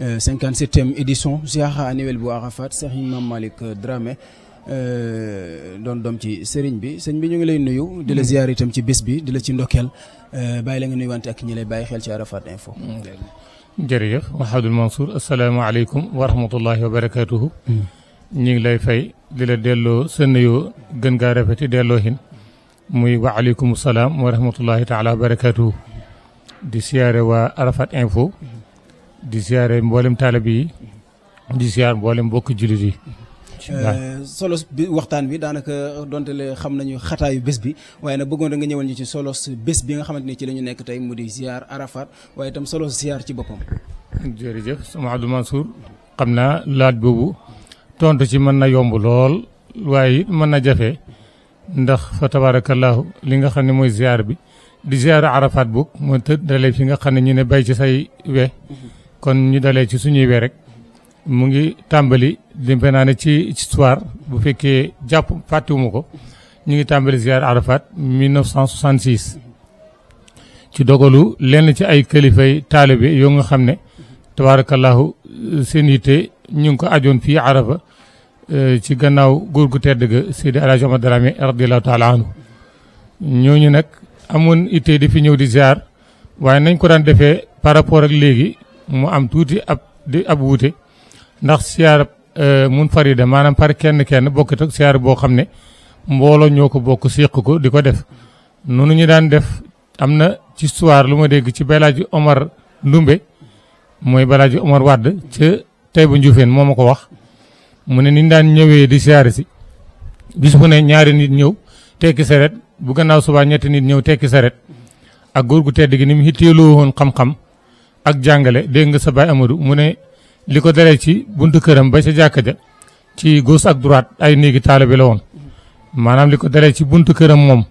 57e édition ziara annuelle bu Arafat Serigne Mame Malick Dramé doon doom ci Serigne bi sëñ bi ñu ngi lay nuyu di la ziar itam ci bés bi di la ci ndokkeel bàyyi la nga nuyuwante ak ñi lay bàyyi xel ci Arafat Info. jërëjëf Mouhamadou Mansour asalaamaaleykum wa rahmatullahi wa barakaatuhu. ñu ngi lay fay di la delloo sa nuyoo gën gaa rafeti delloo hin muy wa aleykum salaam wa rahmatullahi taala wa barakaatuhu. di siyaare waa Arafat Info. di siyaare mboolem taalibe yi di siyaare mboolem mbokk jullit yi. solo bi waxtaan bi daanaka donte le xam nañu xataayu bés bi waaye nag bëggoon nga ñëwal ñu ci solo bés bi nga xamante ni ci la ñu nekk tey mu di ziar Arafat waaye itam solo ziar ci boppam. jërëjëf Mouhamadou Mansour xam naa laaj boobu tontu ci mën na yomb lool waaye mën na jafe ndax fa tabarakallahu li nga xam ne mooy ziar bi di ziar Arafat boog moo tëdd dalee fi nga xam ne ñu ne bay ci say we kon ñu dalee ci suñuy we rek mu ngi tàmbali defe naa ne ci histoire bu fekkee jàpp fàttewuma ko ñu ngi tàmbali ziar Arafat 1966 ci dogalu lenn ci ay kilifay taalibe yoo nga xam ne tabarakallahu seen yitte ñu ngi ko ajoon fii Arafa ci gannaaw góor gu tedd ga Seydi El Hadji Omar Dramé radiyallahu taala anhu ñooñu nag amoon itte di fi ñëw di ziar waaye nañ ko daan defee par rapport ak léegi mu am tuuti ab wuute ndax siyaar munfarida maanaam par kenn bokkut ak siyaar boo xam ne mbooloo ñoo ko bokk séq ko di ko def noonu ñu daan def am na ci histoire lu ma dégg ci Balaaji Omar Ndumbe mooy Balaaji Omar Wade ca Taïba Ndioufène moo ma ko wax mu ne ni ñu daan ñëwee di siyaar si bis bu ne ñaari nit ñëw tekki saret bu gannaaw subaa ñetti nit ñëw tekki saret ak góor gu tedd gi ni mu hitteeloo woon xam-xam ak jàngale dégg nga sa baay Amadou mu ne li ko dalee ci buntu këram ba ca jàkka ja ci gauche ak droite ay néegi taalibe la woon maanaam li ko dalee ci buntu këram moom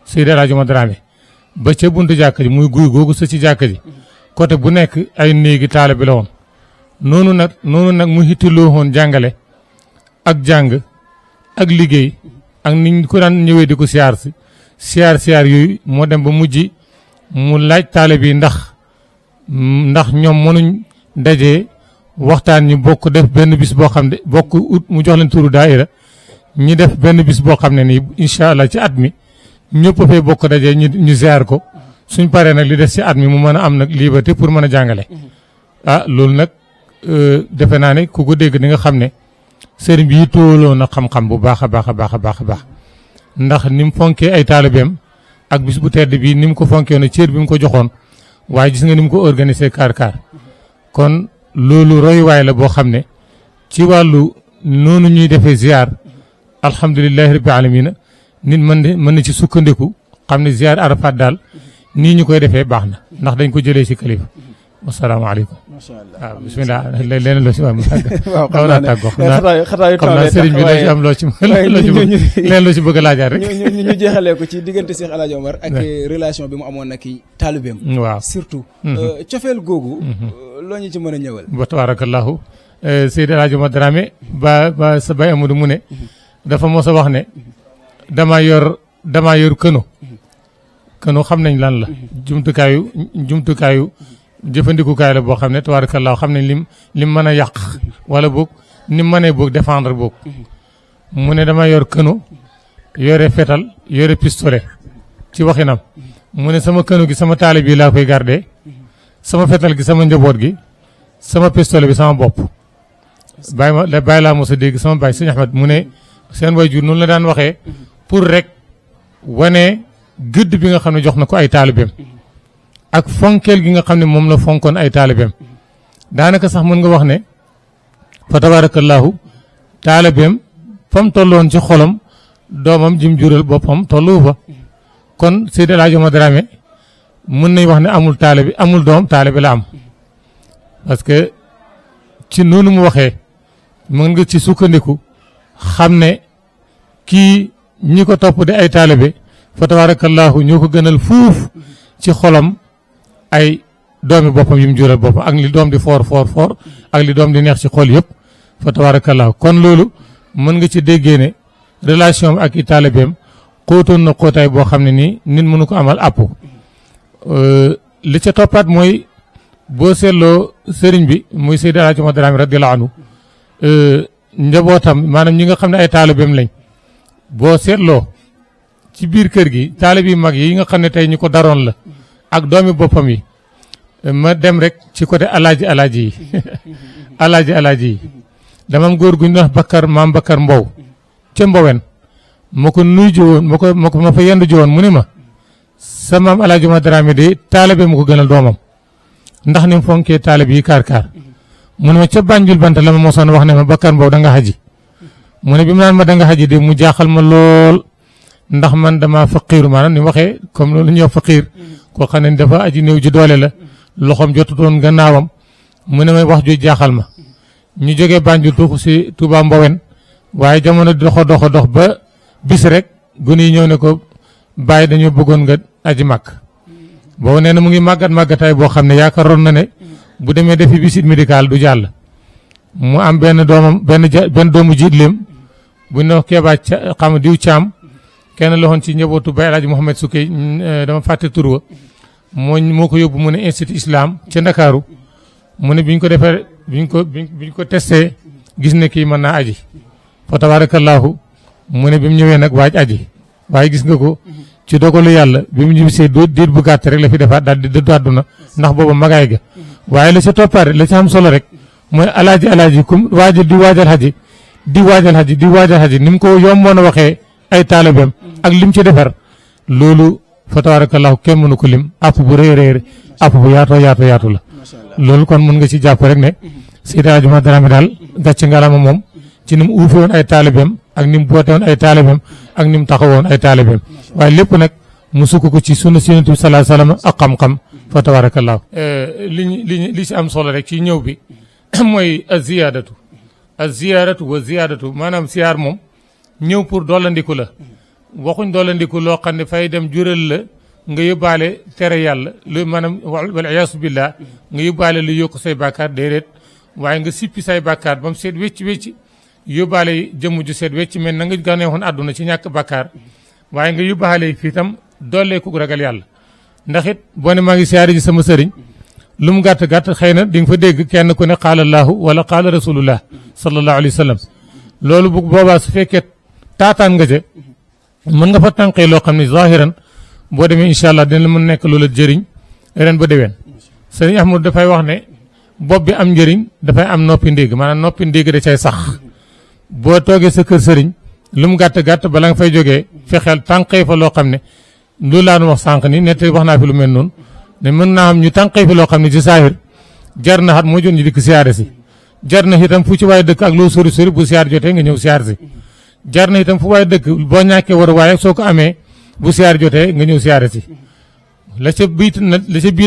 Seydi El Hadji Omar Dramé ba ca buntu jàkka ji muy guy googu sa ci jàkka ji côté bu nekk ay néegi taalibe la woon noonu nag mu hittiloo woon jàngale ak jàng ak liggéey ak niñ ko daan ñëwee di ko siyaar yooyu moo dem ba mujj mu laaj taalibe yi ndax ñoom mënuñ dajee waxtaan ñi bokk def benn bis boo xam ne bokk ut mu jox leen turu daayira ñi def benn bis boo xam ne nii incha allah ci at mi ñëpp fee bokk dajee ñu ziar ko suñ paree nag li des ci at mi mu mën a am nag liberté pour mën a jàngale. loolu nag defe naa ne ku ko dégg di nga xam ne sëriñ bi tooloo na xam-xam bu baax a baax a baax a baax a baax ndax ni mu fonkee ay taalibeem ak bis bu tedd bi ni mu ko fonkee woon cër bi mu ko joxoon waaye gis nga ni mu ko organisé kaar kon. loolu royuwaay la boo xam ne ci wàllu noonu ñuy defee ziar alhamdulilahi rabbi alamina nit mën na ci sukkandiku xam ne ziar Arafat daal nii ñu koy defee baax na ndax dañ ko jëlee ci kalifa wasalaamaaleykum. macha allah waaw bisimilah leneen loo ci am. waaw xam naa tàggoo xam naa sëriñ bi loo ci am loo ci leen loo ci bëgg a laajaat rek. ñu jeexalee ko ci diggante Cheikh El Hadji Omar ak relation bi mu amoon ak taalibeem. waaw surtout. cofeel googu. loo ñu ci mën a ñëwal. ba tabarakallahu Seydi El Hadji Omar Dramé ba sa bay Amadou mu ne dafa mos a wax ne damaa yor këno xam nañ lan la jumtukaayu jëfandikukaay la boo xam ne tabarakallahu xam nañ lim mën a yàq wala boog ni mënee boog défendre boog mu ne dama yor këno yore fetal yore pistolet ci waxinam mu ne sama këno gi sama taalib yi laa koy garder sama fetal gi sama njaboot gi sama pistolet bi sama bopp bàyyi laa mos a dégg sama baay sëñ Ahmed mu ne seen waajur noonu la daan waxee pour rek wane gëdd bi nga xam ne jox na ko ay taalibeem ak fonkeel gi nga xam ne moom la fonkoon ay taalibeem daanaka sax mën nga wax ne fa tabarakallahu taalibeem fa mu tolloon ci xolam doomam jim jural boppam tollu fa kon Seydi El Hadji Omar Dramé mën nañ wax ne amul doom taalibe la am parce que ci noonu mu waxee mën nga ci sukkandiku xam ne kii ñi ko topp di ay taalibe fa tabarakallahu ñoo ko gënal fuuf ci xolam ay doomi boppam yi mu jural boppam ak li doom di foor ak li doom di neex ci xol yëpp fa tabarakallahu kon loolu mën nga ci déggee ne relation ak i taalibeem xóotoon na xóotaay boo xam ne nii nit mënu ko amal àpp li ca toppaat mooy boo seetloo sëriñ bi muy Seydi El Hadji Omar Dramé radiyallahu anhu njabootam maanaam ñi nga xam ne ay taalibeem lañ boo seetloo ci biir kër gi taalib yi mag yi nga xam ne tey ñu ko daroon la ak doomi boppam yi ma dem rek ci côté alaaji yi alaaji yi dama am góor gu ñu wax maam Bakar Mbow ca Mbowen ma ko nuyu ji woon ma fa yendu ji woon mu ne ma sa maam Alaaji Omar Dramé de taalibe ma ko gënal doomam ndax ni mu fonkee taalib yi kaar mu ne ma ca Banjul banta la ma mosoon wax ne ma Bakar Mbow da nga xaji mu ne bi mu naan ma da nga xaji de mu jaaxal ma lool ndax man dama faqiiru maanaam ni waxee comme loolu ñuy wax faqiir koo xam ne dafa aji néew ji doole la loxoom jotutoon gannaawam mu ne may wax ju jaaxal ma ñu jógee Banjul tuuxu si Touba Mbowen waaye jamono dox ba bis rek gune yi ñëw ne ko bàyyi dañoo bëggoon nga aji màkk boobu nee na mu ngi màggataay boo xam ne yaakaaroon na ne bu demee defi visite médicale du jàll mu am benn doomu jiitleem bu ñu wax Keeba xam diw Caam kenn la woon ci njabootu Baye El Hadji Mouhamed Soukey dama fàtte tur wa moo ko yóbbu mu ne institut islam ca Ndakaaru mu ne biñ ko testé gis ne kii mën naa aji fa tabarakallahu mu ne bi mu ñëwee nag waaj aji waaye gis nga ko ci dogalu yàlla bi mu ñibbisee diir bu gàtt rek la fi defaat daal di dëddu àdduna ndax booba magaay ga waaye la ca toppaare la ca am solo rek mooy alaaji kum di waajal xaji ni mu ko yomboon a waxee ay taalibeem ak lim ci defar loolu fa tabarakallahu kenn mënu ko lim app bu rëy app bu yaatu la loolu kon mën nga ci jàpp rek ne Seydi El Hadji Omar Dramé daal gàcce ngalama moom ci ni mu uufe woon ay taalibeem ak ni mu boote woon ay taalibeem ak ni mu taxawoon ay taalibeem waaye lépp nag mu sukk ko ci sunna Yonent bi sallallahu alayhi wasallam ak xam-xam fa tabarakallahu li ci am solo rek ci ñëw bi mooy az-ziyaadatu wa ziyaadatu maanaam siyaar moom ñëw pour dollandiku la waxuñ dollandiku loo xam ne fay dem jural la nga yóbbaale tere yàlla lu maanaam wal iyaasu billah nga yóbbaale lu yokk say bàkkaar déedéet waaye nga sippi say bàkkaar ba mu seet wecc yóbbaale jëmm ju seet wecc mel na nga gane woon àdduna ci ñàkk bàkkaar waaye nga yóbbaale fii tam dooleeku ragal yàlla ndax it boo ne maa ngi siyaare ji sama sëriñ lu mu gàtt xëy na di nga fa dégg kenn ku ne qaala allahu wala qaala rasulullah sallallahu alayhi wa sallam loolu bu boobaa su fekkee taataan nga ca mën nga fa tànqee loo xam ne zahiran boo demee incha allah dina la mën nekk loola jëriñ ren ba déwén sëriñ Ahmadu dafay wax ne bopp bi am njëriñ dafay am noppi ndégg maanaam noppi ndégg da cay sax boo toogee sa kër sëriñ lu mu gàtt bala nga fay jógee fexeel tànqee fa loo xam ne loolu laa doon wax sànq ni nette wax naa fi lu mel noonu ne mën naa am ñu tànqee fi loo xam ne ci saahir jar na xat moo jot ñu dikk siyaare si jar na itam fu ci waaye dëkk ak loo sori bu siyaar jotee nga ñëw siyaar si jar na itam fu waaye dëkk boo ñàkkee war waaye soo ko amee bu siyaar jotee nga ñëw siyaare si la ca biit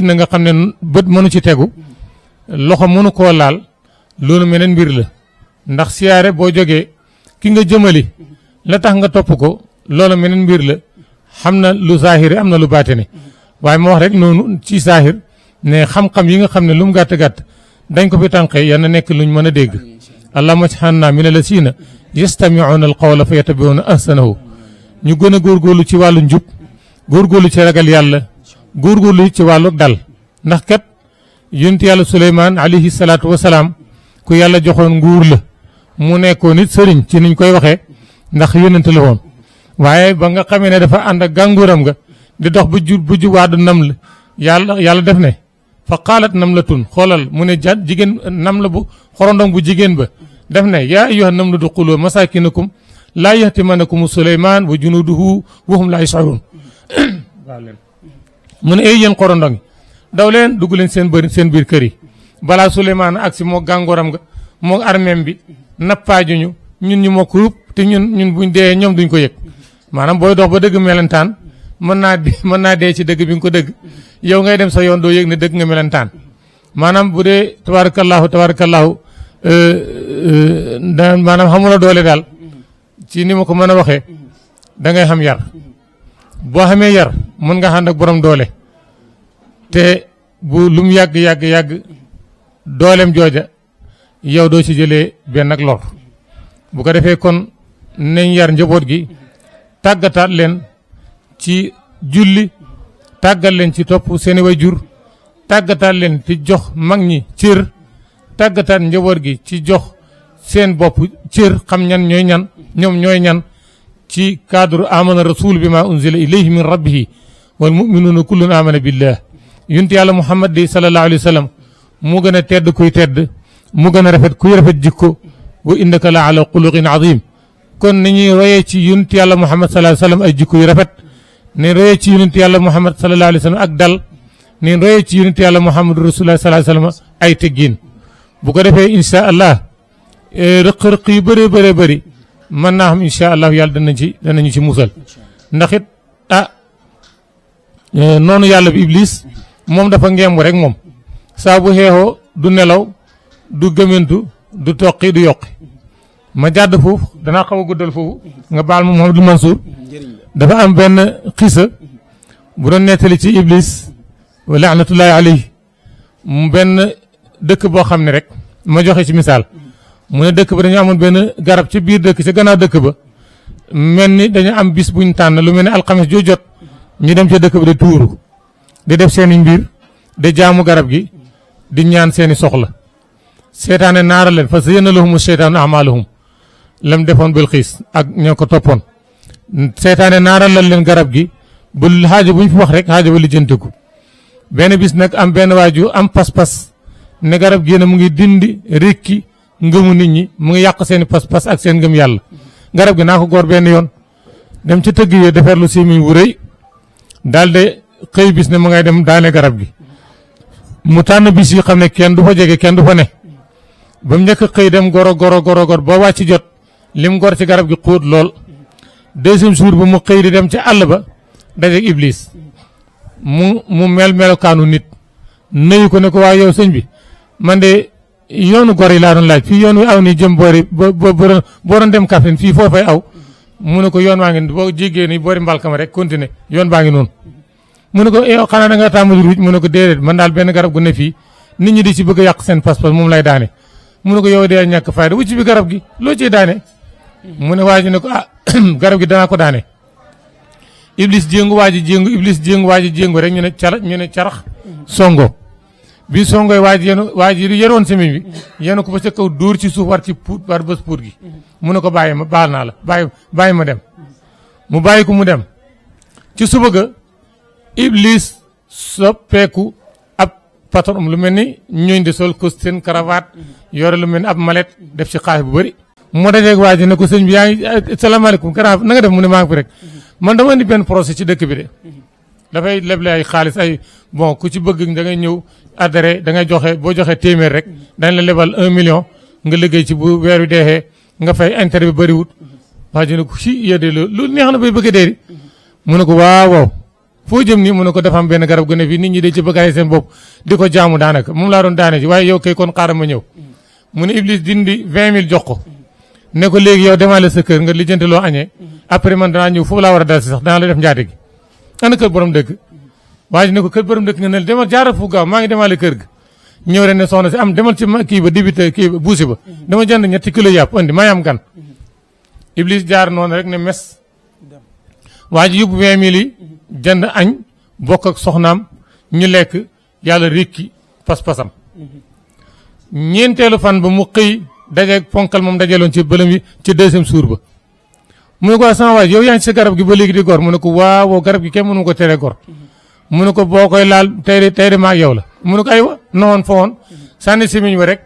na nga xam ne bët mënu ci tegu loxo mënu koo laal loolu meneen mbir la ndax siyaare boo jógee ki nga jëmali la tax nga topp ko loolu meneen mbir la xam na lu saahiri am na lu baatine waaye ma wax rek noonu ci saahir ne xam-xam yi nga xam ne lu mu gàtt dañ ko fi tànqee yal na nekk luñ mën a dégg allahumma ij'alna mina llazina yastami'una al-qawla fa yattabi'una ahsanahu ñu gën a góorgóorlu ci wàllu njub góorgóorlu ci ragal yàlla góorgóorlu ci wàllu dal ndax kat yonent yàlla Suleymaan alayhi salaatu wa salaam ku yàlla joxoon nguur la mu nekkoon nit sëriñ ci niñ koy waxee ndax yonent la woon waaye ba nga xamee ne dafa ànd ak gànguuram nga di dox bu juwaadu nam la yàlla def ne fa qaalat namlatun xoolal mu ne jigéen nam la bu xorondong bu jigéen ba def ne yaa ayyuha namlu duxulu masakinakum laa yahtimanakum Suleymaan wa junuduhu wa hum laa yash'uruun mu ne ay yéen xorondong daw leen dugg leen seen biir kër yi balaa Suleymaan ak si moo gàngooram nga moo armeem bi nappaajuñu ñun ñu moo ko ruub te ñun buñ dee ñoom duñ ko yëg maanaam booy dox ba dëgg melentaan mën naa dee ci dëgg bi nga ko dëgg yow ngay dem sa yoon doo yëg ne dëgg nga melentaan maanaam bu dee tabarakallahu maanaam xamula doole daal ci ni ma ko mën a waxee da ngay xam yar boo xamee yar mën nga ànd ak borom doole te bu lu mu yàgg dooleem jooja yow doo ci jëlee benn ak lor bu ko defee kon nañ yar njaboot gi tàggataat leen ci julli tàggat leen ci topp seeni way jur tàggataat leen ci jox mag ñi cër tàggataat njaboot gi ci jox seen bopp cër xam ñan ñooy ñan ñoom ñooy ñan ci cadre amana rasul bi ma unzila ilayhi min rabbihi wal muminuuna kullun amana billah yonent yàlla muhammad di sallallahu alayhi wa sallam mu gën a tedd kuy tedd mu gën a rafet kuy rafet jikko wa innaka la ala xuluqin azim kon ni ñuy royee ci yonent yàlla muhammad sallallahu alayhi wa sallam ay jikko yu rafet ni royee ci yonent yàlla muhammad sallallahu alayhi wa sallam ak dal ni royee ci yonent yàlla muhammad rasulullah sallallahu alayhi wa sallam ay teggiin bu ko defee insha allah rëq-rëq yu bëree bëree bëri mën naa xam insha allah yàlla danañu ci musal ndax it noonu yàlla bi iblis moom dafa ngemb rek moom saa bu xeexoo du nelaw du gëmantu du toqi du yokki ma jàdd foofu danaa xaw a guddal foofu nga baal ma Mouhamadou Mansour dafa am benn xisa bu doon nettali ci iblis wa laanatullahi alayhi mu benn dëkk boo xam ne rek ma joxe ci misaal mu ne dëkk ba dañu amoon benn garab ci biir dëkk ci gannaaw dëkk ba mel ni dañu am bis buñ tànn lu mel ne alxames joo jot ñu dem ca dëkk ba di tuuru di def seeni mbir di jaamu garab gi di ñaan seeni soxla seetaane naara leen fa zayyana lahumu seytaanu amaalahum lam defoon bil xiis ak ñoo ko toppoon seetaane naara leen garab gi bu xaaja bu ñu fi wax rek xaaja ba lijjantiku benn bis nag am benn waaju am pas-pas ne garab gi ne mu ngi dindi rékki ngëmu nit ñi mu ngi yàq seeni pas-pas ak seen ngëm yàlla garab gi naa ko góor benn yoon dem ci tëgg yee defar lu simiñ wu rëy daal de xëy bis ne mu ngay dem daane garab gi mu tànn bis yi xam ne kenn du fa jege kenn du fa ne ba mu njëkk xëy dem goro ba wàcc jot lim gor ci garab gi xóot lool deuxième jour ba mu xëy di dem ci àll ba dajeeg iblis mu melokaanu nit nuyu ko ne ko waa yow sëñ bi man de yoonu gor yi laa doon laaj fii yoon wi aw nii jëm boori boo doon dem Kaffrine fii foo fay aw mu ne ko yoon waa ngi boo jéggee nii boori mbalkama rek continuer yoon baa ngi noonu mu ne ko yow xanaa da nga tàmbali ruuj mu ne ko déedéet man daal benn garab gu ne fii nit ñi di ci bëgg a yàq seen pas-pas moom lay daane mu ne ko yow dee ñàkk fayda wucc bi garab gi loo ciy daane mu ne waa ji ne ko garab gi danaa ko daane iblis jéngu waa ji jéngu iblis jéngu waa ji jéngu rek ñu ne carax songo bi songoy waa ji yoroon semiñ bi yenu ko ba ca kaw dóor ci suuf war bës puut gi mu ne ko bàyyi ma baal naa la bàyyi ma dem mu bàyyi ko mu dem ci suba ga iblis soppeeku ab patron lu mel ni ñooñ de sol costume cravate yore lu mel ni ab malet def ci xaalis bu bëri moo dajeeg waa ji ne ko sëñ bi yaa ngi salaamaaleykum grand na nga def mu ne maa ngi fi rek man dama indi benn procès ci dëkk bi de dafay leble ay xaalis ay bon ku ci bëgg da ngay ñëw adhéré da ngay joxe boo joxe téeméer rek dañ la lebal 1 million nga liggéey ci bu weer wi deexee nga fay intérêt bi bëriwut waa ji ne ko si yéede loolu neex na bay bëgg a dee mu ne ko waaw foo jëm nii mu ne ko dafa am benn garab gu ne fii nit ñi de ci bëgg ay seen bopp di ko jaamu daanaka moom laa doon daane ci waaye yow kay kon xaaral ma ñëw mu ne iblis dindi 20 000 jox ko ne ko léegi yow demaale sa kër nga lijjanti loo añee après man danaa ñëw foofu laa war a dal si sax danaa la def njaate gi ana kër borom dëkk waa ji ne ko kër borom dëkk nga ne demal jaaral fu gaaw maa ngi demaale kër ga ñëw rek ne soxna si am demal ci kii ba dibite kii ba buusi ba dama jënd 3 kilo yàpp andi maa am gan iblis jaar noonu rek ne mes waa ji yóbbu 20 000 yi jënd añ bokk ak soxnaam ñu lekk yàlla rékki pas-pasam ñeenteelu fan ba mu xëy dajeeg ponkal moom dajaloon ci bëlam yi ci deuxième jour ba mu ne ko sama waay yow yaa ngi ci sa garab gi ba léegi di gor mu ne ko waaw garab gi kenn mënu ko tere gor mu ne ko boo koy laal tey de maag yow la mu ne ko aywa nowoon fa woon sànni semiñ wa rek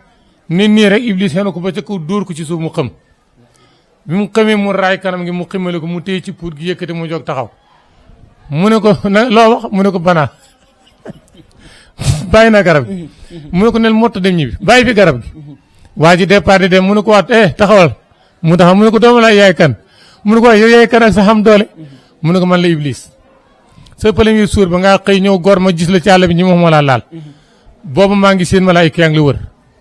nit nii rek iblis xenu ko ba ca kaw dóor ko ci suuf mu xëm bi mu xamee mu raay kanam gi mu ximale ko mu téye ci puut gi yëkkati mu jóg taxaw mu ne ko loo wax mu ne ko banaa bàyyi naa garab gi mu ne ko nel mott dem ñibbi bàyyi fi garab gi waa ji départ di dem mu ne ko waat taxawal mu taxaw mu ne ko doomu laa yaay kan mu ne ko waay yow yaay kan ak sa xam doole mu ne ko man la iblis sa premier jour ba ngaa xëy ñëw gor ma gis la ci àll bi ñi ma laa laal boobu maa ngi seen malaayika yaa ngi la wër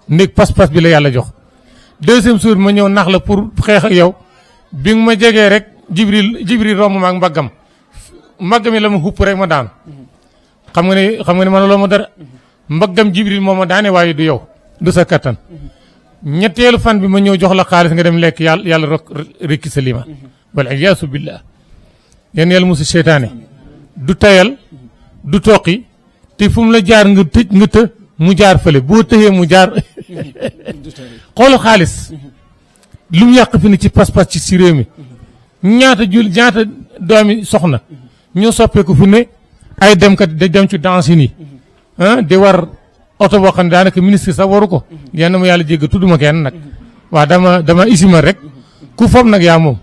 ndég pas-pas bi la yàlla jox deuxième jour ma ñëw nax la pour xeex ak yow bi nga ma jegee rek jibril romb ma ak mbaggam yi la ma xupp rek ma daan xam nga ne man loo ma dara mbaggam jibril moo ma daane waaye du yow du sa kattan ñetteelu fan bi ma ñëw jox la xaalis nga dem lekk yàlla rekki sa liman wal iyaasu billah yéen yàlla musu seytaane du tayal du toqi te fu mu la jaar nga tëj nga të mu jaar fële boo tëyee mu jaar xoolu xaalis lu mu yàq fi ne ci pas-pas ci réew mi ñaata doomi soxna ñoo soppeeku fu ne ay demkat da dem ci danse yi di war oto boo xam ne daanaka ministre sax waru ko yenn ma yàlla jégg tudduma kenn nag waa dama isima rek ku foog nag yaa moom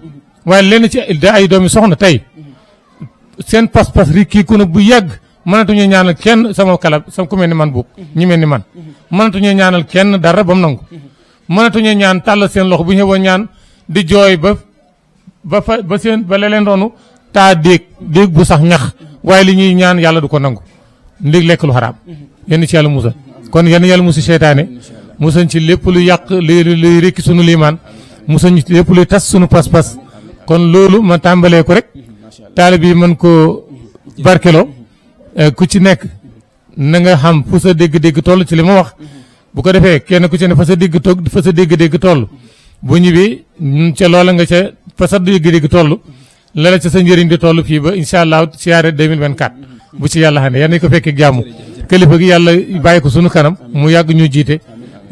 waaye lenn ci ay doomi soxna tey seen pas-pas ri kii ku ne bu yàgg mënatuñu ñaanal kenn sama ku mel ni man boog ñi mel ni man mënatuñu ñaanal kenn dara ba mu nangu mënatuñu ñaan tàllal seen loxo bu ñu xewoo ñaan di jooy ba la leen doonu taa déeg bu sax ñax waaye li ñuy ñaan yàlla du ko nangu ndég lekk lu xaraam yenn ci yàlla musa kon yenn yàlla musi seytaane musañ ci lépp lu yàq luy rekki sunu liimaan musañ ci lépp luy tas sunu pas-pas kon loolu ma tàmbalee ko rek taalibe bi mën ko barkeloo ku ci nekk na nga xam fu sa dégg-dégg toll ci li ma wax bu ko defee kenn ku ci ne fa sa dégg-dégg toll bu ñibbi ca loola nga ca fa sa dégg-dégg toll la ca sa njëriñ di toll fii ba incha allah siyaare 2024 bu ci yàlla xam ne yal nañu ko fekkee jàmm kilifa gi yàlla bàyyi ko sunu kanam mu yàgg ñu jiite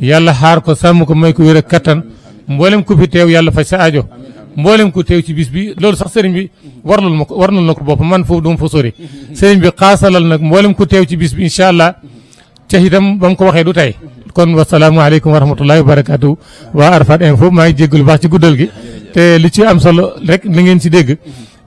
yàlla xaar ko sàmm ko may ko wér ak kattan mboolem ku fi teew yàlla faj sa aajo mboolem ku teew ci bis bi loolu sax sëriñ bi warlul na ko bopp man foofu duma fa sori sëriñ bi xaasalal nag mboolem ku teew ci bis bi incha allah ca itam ba mu ko waxee du tey kon wasalaamualeykum wa rahmatullahi wa barakatuh waa Arafat Info maa ngi jéggalu baax ci guddal gi te li ci am solo rek li ngeen ci dégg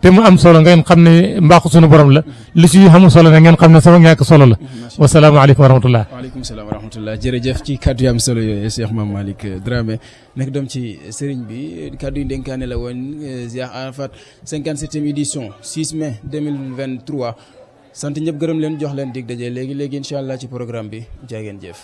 te mu am solo ngeen xam ne mbaaxu sunu borom la li ci xamul solo ne ngeen xam ne sama ñàkk solo la wasalaamaaleykum wa rahmatullah waaleykum salaam wa rahmatullah jërëjëf ci kaddu yi am solo yooyu Cheikh Mame Malick Dramé nekk doom ci sëriñ bi kaddu yi dénkaane la woon Ziar Arafat 57e édition 6 mai 2023 sant ñëpp gërëm leen jox leen dig daje léegi incha allah ci programme bi jaa ngeen jëf